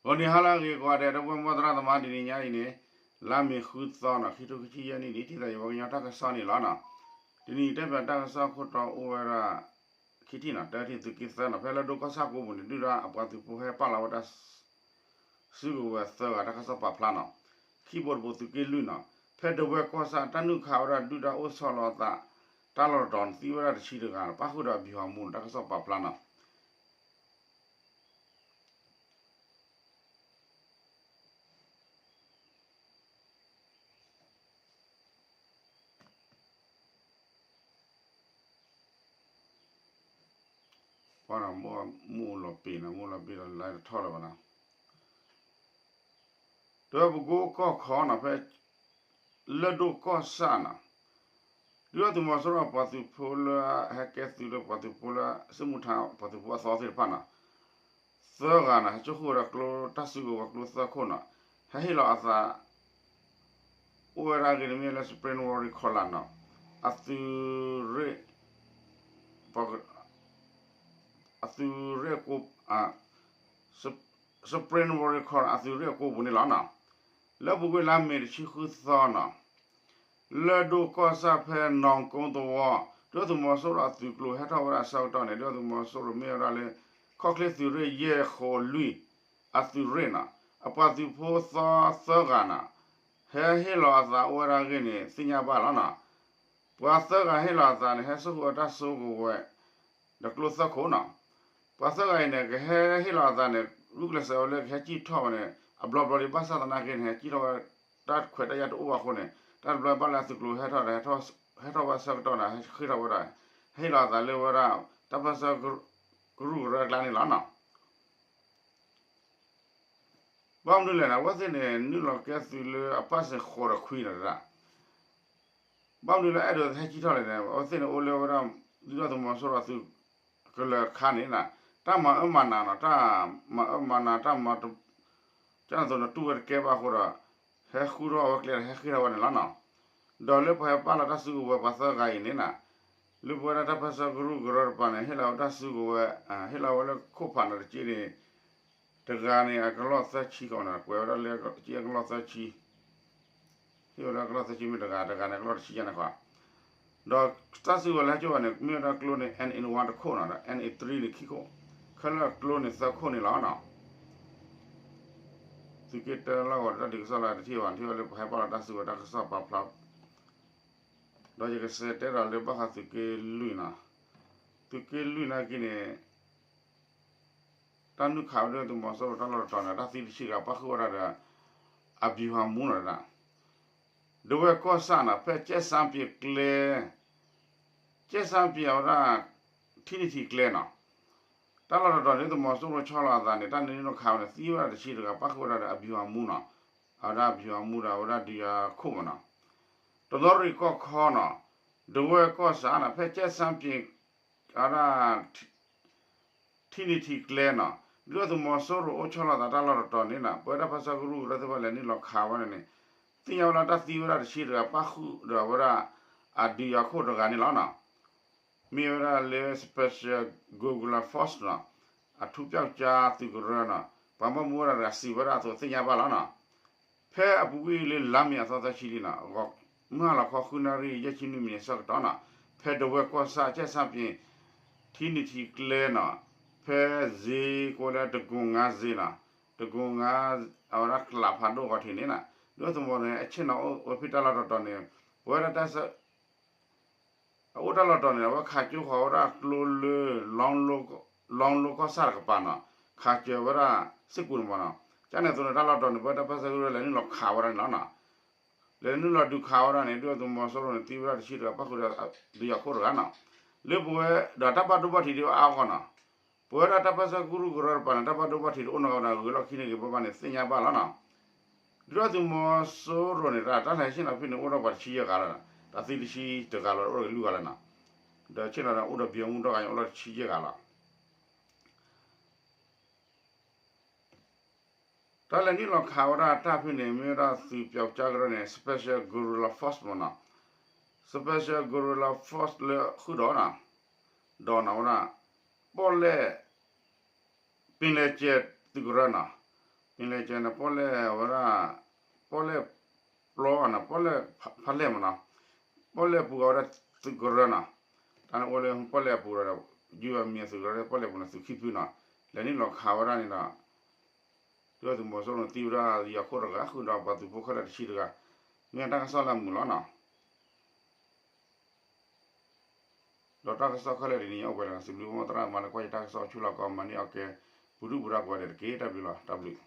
အိၣ်န့ၣ် ဟါလၢအဂ့ၤကိးဂၤဒဲး ဒီပုၢ်ဝဲၢ်မိၢ်သရၣ်သမါ တနံၤညါအံၤန့ၣ် လါမ့ၤဃုသီနီၤ ခံထိခံဆံယဲၢ်နံၣ်န့ၣ် ထံၣ်သးယဝဲကညီတၢ်ကစီၣ်န့ၣ်လီၤနီၤ. တနံၤအံၤတဲပၠးတၢ်ကစီၣ်ခိၣ်တီအိၣ်ဝဲဒၣ် ခံထံၣ်နီၤ တထံၣ်သုးက့သၢနီၤ ဖဲလၢဒိၣ်ကီၢ်ဆၣ်ကိးပူၤန့ၣ် ဒုၣ်ဒါအပှၤသုးဖိဟဲပာ်လီၤဝဲဒၣ် စုကဝဲၤသၢဂၤတၢ်ကစီၣ်ပာ်ဖျါနီၤ. ခံဘိတဘိသုးက့လွံၢ်နီၤ ဖဲဒဝဲၢ်ကီၢ်ဆၣ်တၢ်နုာ်ခးဝဲဒၣ်ဒုၣ်ဒါအိၣ်ဆီလီၤအသး တၢ်လီၢ်တတီၤန့ၣ် သံဝဲဒၣ်တဆံတဂၤ ပၣ်ဃုာ်ဒီးအဗျူဟာမှူးနီၤ တၢ်ကစီၣ်ပာ်ဖျါနီၤ. ပှၤနီၤ မူလီၤပ့ၤနီၤ မူလီၤပ့ၤဒီး လဲၤတထီၣ်လၢၤဘၣ်နီၤ. ဒီးပကိကီၢ်ခီနီၤ ဖဲ လၢၢ်ဒိၣ်ကီၢ်ဆၣ်နီၤ ဒုၣ်ဒါသုးမီၤစိရိၤပှၤသုးဖိလၢ ဟဲကဲသုးလၢပှၤသုးဖိလၢ စစ်မှုထမ်း ပှၤသုးဖိအသီသ့ၣ်တဖၣ်နီၤ သၢဂၤနီၤ ဟဲစိာ်ဃုာ်ဝဲဒၣ်ကျိ တၢ်စုကဝဲၤကျိသၢခိၣ်နီၤ ဟဲဟ့ၣ်လီၤအသး အိၣ်ဝဲဒၣ်ဂ့ၤတမ့ၢ်လၢ Spring Valley College နီၤ အသုးရ့ၣ် အသုးရ့ၣ်ကိ Spring Valley College အသုးရ့ၣ်အကိပူၤန့ၣ်လီၤနီၤ. လၢပူၤကွံာ်လါမ့ၤတဆံဃုသီနီၤ လၢၢ်ဒိၣ်ကီၢ်ဆၣ်ဖဲ နီၢ်ကိသဝီ ဒုၣ်ဒါသုးမီၤစိရိၤအသုးကျိၤဟဲထီၣ်ဝဲဒၣ်ဆၢကတီၢ်န့ၣ် ဒုၣ်ဒါသုးမီၤစိရိၤမ့ၢ်ဝဲဒၣ်လၢ ခီၣ်ချ့သုးရ့ၣ်ယဲၢ်ဃိးလွံၢ် အသုးရ့ၣ်နီၤ အပှၤသုးဖိသီသၢဂၤနီၤ ဟဲဟ့ၣ်လီၤအသးအိၣ်ဝဲဒၣ်အဂ့ၢ်န့ၣ် သ့ၣ်ညါဘၣ်လီၤနီၤ. ပှၤသၢဂၤဟ့ၣ်လီၤအသးန့ၣ် ဟဲစိာ်ဃုာ်ဝဲတၢ်စုကဝဲၤ ဒီးကျိသၢခိၣ်နီၤ. ပှၤသၢဂၤအံၤန့ၣ် ကဟဲဟ့ၣ်လီၤအသးန့ၣ် ဂုာ်ကျဲးစၢးဝဲလၢကဟဲစံၣ်ထီၣ်ဝဲန့ၣ် အဘျီဘျီဒံး ဘၣ်ဆၣ်သနာ်က့န့ၣ် ဟဲစံၣ်ထီၣ်ဝဲ တၢ်ခွဲးတၢ်ယာ်တအိၣ်ဘၣ်အဃိန့ၣ် တၢ်တဘျီဘၣ်လၢအသုးကျိၤဟဲထီၣ်ဒီး ဟဲထီၣ်ဝဲဆၢကတီၢ်န့ၣ် ဟဲဃ့ထီၣ်ဝဲဒၣ် ဟ့ၣ်လီၤအသးလၢဝဲဒၣ် တၢ်ပၢၢ်ဆၢကရူၢ်ကရၢအကျါန့ၣ်လီၤနီၤ. ဘၣ်မနုၤလဲၣ်န့ၣ် အဝဲသ့ၣ်န့ၣ် နုာ်လီၤကဲသုးလၢအပၣ်စ့ၣ်ဃိးဒီးခွံန့ၣ်တဒၣ် ဘၣ်မနုၤလၢအဲၣ်ဒိးဟဲစံၣ်ထီၣ်လဲၣ်န့ၣ် အဝဲသ့ၣ်န့ၣ်အိၣ်လၢဝဲဒၣ် ဒုၣ်ဒါသုးမီၤစိရိၤအသုးကလၢၤခါန့ၣ် တၢ်မၤအၢမၤနးနီၤ တၢ်မၤအၢမၤနး တၢ်မၤ ကန့ၣ်သိးန့ၣ် တူၢ်ဝဲတကဲဘၣ်အဃိဒီး ဟဲဃုထီၣ်ဝဲကျဲဒီး ဟဲဃ့ထီၣ်ဝဲန့ၣ်လီၤနီၤ. ဒီးလၢပှၤဟဲပာ်လီၤတၢ်စုကဝဲၤပှၤသၢဂၤအံၤန့ၣ်နီၤ လၢပဝဲဒၣ်တၢ်ပၢၢ်ဆၢကရူၢ်ကရၢတပၤန့ၣ် ဟ့ၣ်လီၤဝဲတၢ်စုကဝဲၤ ဟ့ၣ်လီၤဝဲလၢခိၣ်ဖးန့ၣ်တက့ၢ်န့ၣ် တဂၤန့ၣ် အကလီၢ်သၢဆံကီးန့ၣ် ကွဲးဝဲဒၣ်လၢက့အကလီၢ်သၢဆံ ဟ့ၣ်ဝဲဒၣ်ကလီၢ်သၢဆံမ့ၢ်တဂၤ တဂၤန့ၣ် ကလီၢ်တဆံယဲၢ်န့ၣ်ဃီ ဒီးတၢ်စုကဝဲၤလၢဟဲကၠိဘၣ်န့ၣ် မ့ၢ်ဝဲဒၣ်ကျိန့ၣ် N in one တခိၣ်နီၤ ဒီး N in three န့ၣ်ခံခိၣ် ခဲလၢာ်ကျိန့ၣ်သၢခိၣ်န့ၣ်လီၤနီၤ. သုးက့တၢလီၢ်ဂီၤတၢ်ဒုးကစီၣ်လၢတထံၣ်ဘၣ် ထံၣ်ဘၣ်လၢပဟဲပာ်လီၤတၢ်စုကဝဲၤတၢ်ကစီၣ်ပာ်ဖျါ ဒီးယကစံးတဲဒီးလၢဘၣ်ဃးသုးက့လွံၢ်နီၤ သုးက့လွံၢ်နာ်က့န့ၣ် တၢ်နုာ်ခးဝဲဒၣ်သုးမီၤစိရိၤတၢ်လီၢ်တတီၤန့ၣ် တၢ်သံတဆံတဂၤ ပၣ်ဃုာ်ဝဲဒၣ်ဒီး အဗျူဟာမှူးနီၤ ဒဝဲၢ်ကီၢ်ဆၣ်နီၤ ဖဲကၠဲၣ်စၣ်ပံၤကျဲ ကၠဲၣ်စၣ်ပံၤအဝဲဒၣ် ထံနံၤထံကျဲနီၤ တၢ်လီၢ်တတီၤန့ၣ် သုးမီၤစိရိၤဆီလီၤအသးန့ၣ် တၢ်နုာ်နုာ်ခးဝဲန့ၣ် သံဝဲဒၣ်တဆံတဂၤ ပၣ်ဃုာ်ဝဲဒၣ်ဒီးအဗျူဟာမှူးနီၤ အဝဲဒၣ်အဗျူဟာမှူးဒီးအဝဲဒၣ်ဒုးယၤခိၣ်မးနီၤ တနီသရံၣ်ကီၢ်ခီနီၤ ဒဝဲၢ်ကီၢ်ဆၣ်နီၤ ဖဲကၠဲၣ်စၣ်ပံၤ အဝဲဒၣ် ထံနံၤထံကျဲနီၤ ဒုၣ်ဒါသုးမီၤစိရိၤအိၣ်ဆီလီၤသးတၢ်လီၢ်တတီၤန့ၣ်နီၤ ပဝဲဒၣ်တၢ်ပၢၢ်ဆၢကရူၢ်ကရၢသ့ၣ်တဖၣ်လဲၤနုာ်လီၤခးဝဲန့ၣ်န့ၣ် သ့ၣ်ညါဝဲလၢတၢ်သံဝဲဒၣ်တဆံတဂၤ ပၣ်ဃုာ်ဒီးအဝဲဒၣ် အဒုးယၤခိၣ်တဂၤန့ၣ်လီၤနီၤ မ့ၢ်ဝဲဒၣ်လၢ Special Guerrilla Force နီၤ အထူးပျောက်ကျားသုးကရၢနီၤ ပှၤဘၣ်မူဝဲဒၣ်တဂၤစံးဝဲဒၣ်အသိးသ့ၣ်ညါဘၣ်လီၤနီၤ ဖဲအပူၤကွံာ်လၢလါမ့ၤအသီသၢဆံလံနီၤ မုၢ်ဟါလီၤခီဃုနၣ်ရံၣ် ယဲၢ်ဆံနွံမံးနံးအဆၢကတီၢ်နီၤ ဖဲဒဝဲၢ်ကီၢ်ဆၣ် ကၠဲၣ်စၣ်ပံၤ ထံနံၤထံကျဲနီၤ ဖဲစ့ကိးလၢတကိၤငါစ့နီၤ တကိၤငါ အဝဲဒၣ်ကျးဖးဒိၣ်ဂီၤထံးန့ၣ်နီၤ ဒုၣ်ဒါသုးမီၤန့ၣ် အဆ့ၣ်နီၤအိၣ်ဝဲဖဲတၢ်လီၢ်တတီၤန့ၣ် ပဝဲဒၣ်တၢ် အအိၣ်တၢ်လီၢ်တတီၤန့ၣ် အဝဲခးကၠိဃီၤဝဲဒၣ်ကျိလၢ လီလိကီၢ်ဆၣ်တကပၤနီၤ ခးစၢၤဝဲဒၣ်စ့ၢ်ကီးန့ၣ်မးနီၤ ကန့ၣ်အသိးန့ၣ် တၢ်လီၢ်တတီၤန့ၣ် ပဝဲဒၣ်တၢ်ပၢၢ်ဆၢကရူၢ်လဲၤနုာ်လီၤခးဝဲဒၣ်န့ၣ်လီၤနီၤ လဲၤနုာ်လီၤဒုးခးဝဲဒၣ်န့ၣ် ဒုၣ်ဒါသုးမီၤစိရိၤန့ၣ် သံဝဲဒၣ်တဆံတဂၤ ပၣ်ဃုာ်ဒီးဒုးယၤခိၣ်တဂၤနီၤ လၢပဝဲဒီးတၢ်ဘၣ်ဒိဘၣ်ထံးဒ်အါအါဂီၢ်နီၤ ပဝဲဒၣ်တၢ်ပၢၢ်ဆၢကရူၢ်ကရၢတပၤန့ၣ် တၢ်ဘၣ်ဒိဘၣ်ထံးဒ်အိၣ်နီၢ်ဂၤဒၣ် ဂုၤလီၢ်ခံန့ၣ်ဂ့ၤဘၣ်ဘၣ်န့ၣ် သ့ၣ်ညါဘၣ်လီၤနီၤ ဒုၣ်ဒါသုးမီၤစိရိၤန့ၣ် တၢ်တၢ်လဲၤဆ့ၣ်နီၤဖဲန့ၣ် အိၣ်ဒီးပှၤတဆံယဲၢ်ဂၤလီၤ တၢ်သံတဆံတဂၤလီၤ အိၣ်ဒီးလွံၢ်ဂၤလီၤနီၤ ဒီးဆ့ၣ်နီၤဒီးအိၣ်ဒီး ဗျူဟာမှူးဒီးဂၤန့ၣ် အိၣ်ဒီးတဆံယဲၢ်ဂၤလီၤ တၢ်လဲၤနုာ်လီၤခးဝဲဒၣ်တၢ်ဖဲန့ၣ် မ့ၢ်ဝဲဒၣ်သုးပျီကၠါကရၢန့ၣ် Special Guerrilla Force မ့ၢ်နီၤ Special Guerrilla Force လၢဃုာ်ဒီးနီၤ ဒီးနီၤဝဲဒၣ် ပီၣ်လဲၣ် ပ့လဲၣ်ကဲသုးကရၢနီၤ မ့ၢ်လဲၤကဲန့ၣ် ပီၣ်လဲၣ်ဝဲဒၣ် ပီၣ်လဲၣ်ပျီနီၤ ပီၣ်လဲၣ်ဖးလဲၣ်မနီၤ, ပီၣ်လဲၣ်ပူၤအဝဲဒၣ်သုးကရၢနီၤ, တၢ်န့ၣ်အိၣ်လၢပီၣ်လဲၣ်အပူၤဒီး ယုၢ်အမံၤသုးကရၢ ပီၣ်လဲၣ်ပူၤန့ၣ် သုးခံဖုနီၤ, လဲၤနုာ်လီၤခးဝဲဒၣ်န့ၣ်ဒီး ဒုၣ်ဒါသုးမီၤစိရိၤန့ၣ်သံဝဲဒၣ်ယၤခိၣ်တဂၤဃုာ်ဒီးပှၤသုးဖိခဲလၢာ်တဆံတဂၤ, မ့ၢ်တၢ်ကစီၣ်လၢအမုာ်လီၤနီၤ. ဒီးတၢ်ကစီၣ်ခဲလၢာ်ဒ်န့ၣ် ယအိၣ်ပှဲၤလီၤ စံးဘျုးဘၣ်မိၢ်သရၣ်မၤလၢကွၢ်ယတၢ်ကစီၣ် ဆူလီၤကီးမၤန့ၢ်အီၣ်ကဲ ပူၤဒုၣ်ပူၤဒါကိးဂၤဒဲးတက့ၢ်. တၢ်ဘျုးလီၤ တၢ်ဘျုး.